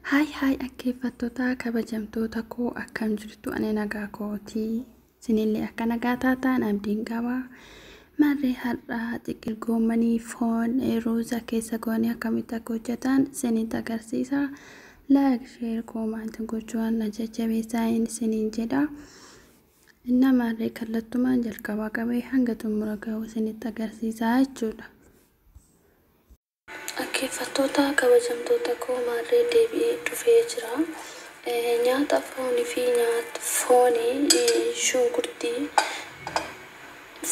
Haay haay dhaggeeffattoota kabajamtoota koo akkam jirtu ani nagaa kootii isinillee akka nagaa taataan abdiin qaba. Marree har'aa xiqil goommanii foon ruuza keessa goonee akkamitti akka hojjetan isinitti agarsiisa. Like, share, comment gochuun na jajjabeessaa isiniin jedha. Inna marree kallattumaan jalqabaa qabee hanga xumura gahu isinitti agarsiisa jechuudha. Dhaggeeffattoota kabajamtoota koo maarree deebi'ee dhufee jira. Nyaata foonii fi nyaata foonii shunkurtii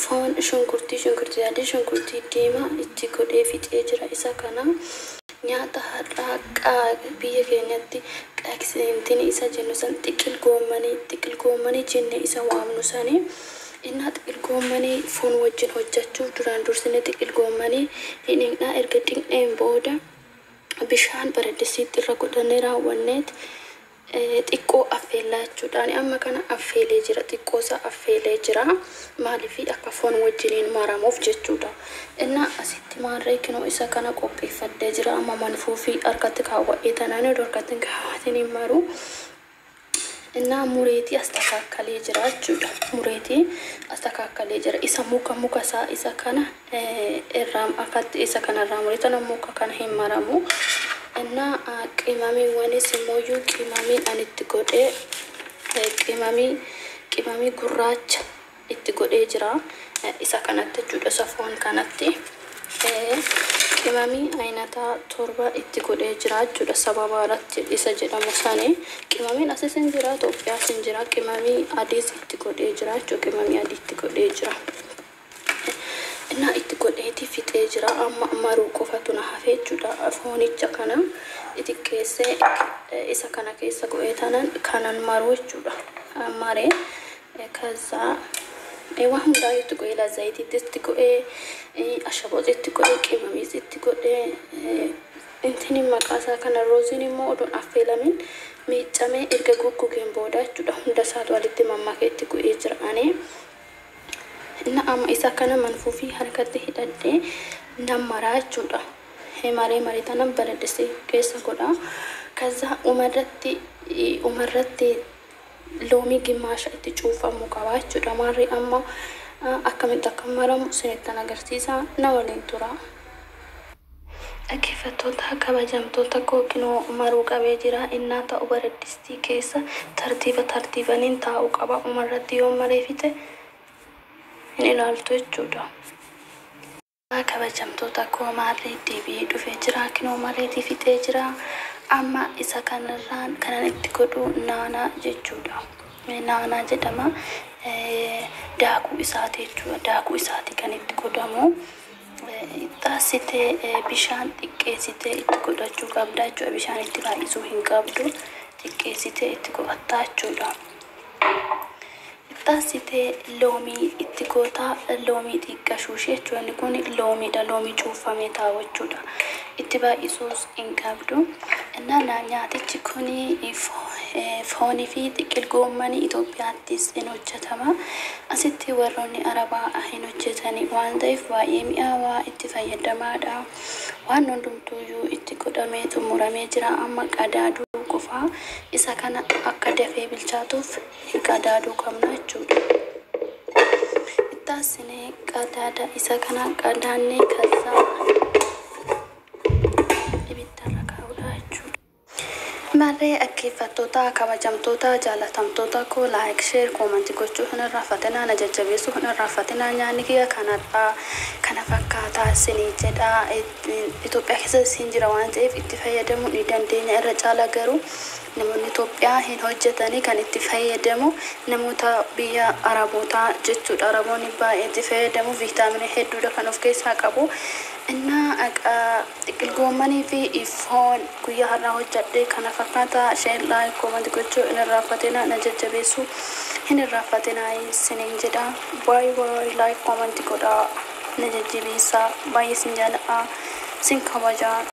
foon shunkurtii shunkurtii adii shunkurtii diimaa itti godhee fixee jira. Isa kana nyaata har'aa biyya keenyatti qaqsintiin isa jennu san xiqil goommanii jennee isa waamnu sanii. Innaa xiqil goommanii foon wajjin hojjechuuf duraan dursinee xiqil goommanii hin dhiqnaa. Erga dhiqneen booda bishaan baradisiitti irra godhannee raawwanneet xiqqoo affeellaa jechuudhaan amma kana affeelee jira. Xiqqoo isaa affeelee jira. Maaliif akka foon wajjiniin maramuuf jechuudha. Innaa asitti maarree kinoo isa kana qopheeffadhee jira. Amma manfuufii harkatti kaawwadhee tanaan odoo harkatti hin kaawwatin hin maru. Innaa mureetii as takkaakkalee jira jechuudha. Mureetii as takkaakkalee jira. Isa muka isaa isa kana irraa akkatti isa kanarraa muree tana muka kana hin maramu. Innaa qimamiiwwanis immoo qimamiin ani itti godhee qimamii gurraacha itti godhee jira. Isa kanatti jechuudha. Isa foon kanatti. Qimamii ayinataa 7 itti godhee jira jechuudha. Sababa irratti isa jedhamu sani qimamiin asis hin jira, Itoophiyaas hin jira. Qimamii adiis itti godhee jira jechuudha. Qimamii adii itti godhee jira. Innaa itti godheetii fixee jira. Amma maruu qofatu na hafe jechuudha. Foonicha kana xixiqqeessee isa kana keessa godhee tanan kanan maruu jechuudha. Maree kaza waan hundaa itti godhee zayitiittis itti godhee ashaboos itti godhee qimamiis itti godhee intini maqaa isaa kana rooziin immoo odoon affeelamin miiccamee erga goggogeen booda jechuudha. Hunda isaatu walitti mammakee itti godhee jira ani. Inna amma isa kana manfuufii harkatti hidhadhee nan maraa jechuudha. Maree maree tanan baradisee keessa godha. Kaza umarratti loomii gimmaasha itti cuufamuu qaba jechuudha. Maarree amma akkamitti akka maramu isinittan agarsiisa. Na waliin tura. Dhaggeeffattoota kabajamtoota koo kinoo maruu qabee jira. Innaa ta'u baradistii keessa tartiiba tartiibaniin taa'uu qaba. Umarratti yoo maree fixe hin ilaaltu jechuudha. Kabajamtoota koo maarree deebi'ee dhufee jira. Kinoo mareetii fixee jira. Amma isa kanarraan kanan itti godhu naanaa jechuudha. Naanaa jedhama. Daakuu isaati jechuudha. Daakuu isaati kan itti godhamu. Xaasitee bishaan xiqqeessitee itti godhachuu qabda jechuudha. Bishaan itti baay'isuu hin qabdu. Xiqqeessitee itti godhattaa jechuudha. Xaasitee loomii itti gootaa. Loomii xiqqashuushee jechuudha. Inni kun loomiidha. Loomii cuunfamee taa'u jechuudha. Itti baay'isuus hin qabdu. Innaa nyaatichi kun foonii fi xiqil goommanii Itoophiyaattis hin hojjetama. Asitti warroonni Arabaa hin hojjetani waan ta'eef baay'ee mi'aawaa itti fayyadamaadha. Waan hundumtuuyyuu itti godhamee xumuramee jira. Amma qadaaduu qofaa isa kana akka dafee bilchaatuuf qadaaduu qabna jechuudha. Ittaasinee qadaada isa kana qadaannee kaza ibiddarra kaa'uudha jechuudha. Marree dhaggeeffattoota kabajamtoota jaalatamtoota koo like, share, comment gochuu hin irraanfatinaa. Na jajjabeessuu hin irraanfatinaa. Nyaanni kiyya kanarraa kana fakkaataa isinii jedha. Itoophiyaa keessa hin jira waan ta'eef itti fayyadamuu ni dandeenya. Irra caala garuu namoonni Itoophiyaa hin hojjetanii kan itti fayyadamu namoota biyya Arabootaa jechuudha. Araboonni baay'ee itti fayyadamu. Viitaaminii hedduudha kan of keessaa qabu. Innaa xiqil goommanii fi foon guyyaa har'aa hojjedhe kana fakkaata. Share, like, comment gochuu hin irraanfatinaa. Na jajjabeessuu hin irraanfatinaa isiniin jedha. Baay'ee baay'ee like, comment godhaa. Na jajjabeessaa. Baay'ee isin jaalladha. Isin kabajaa.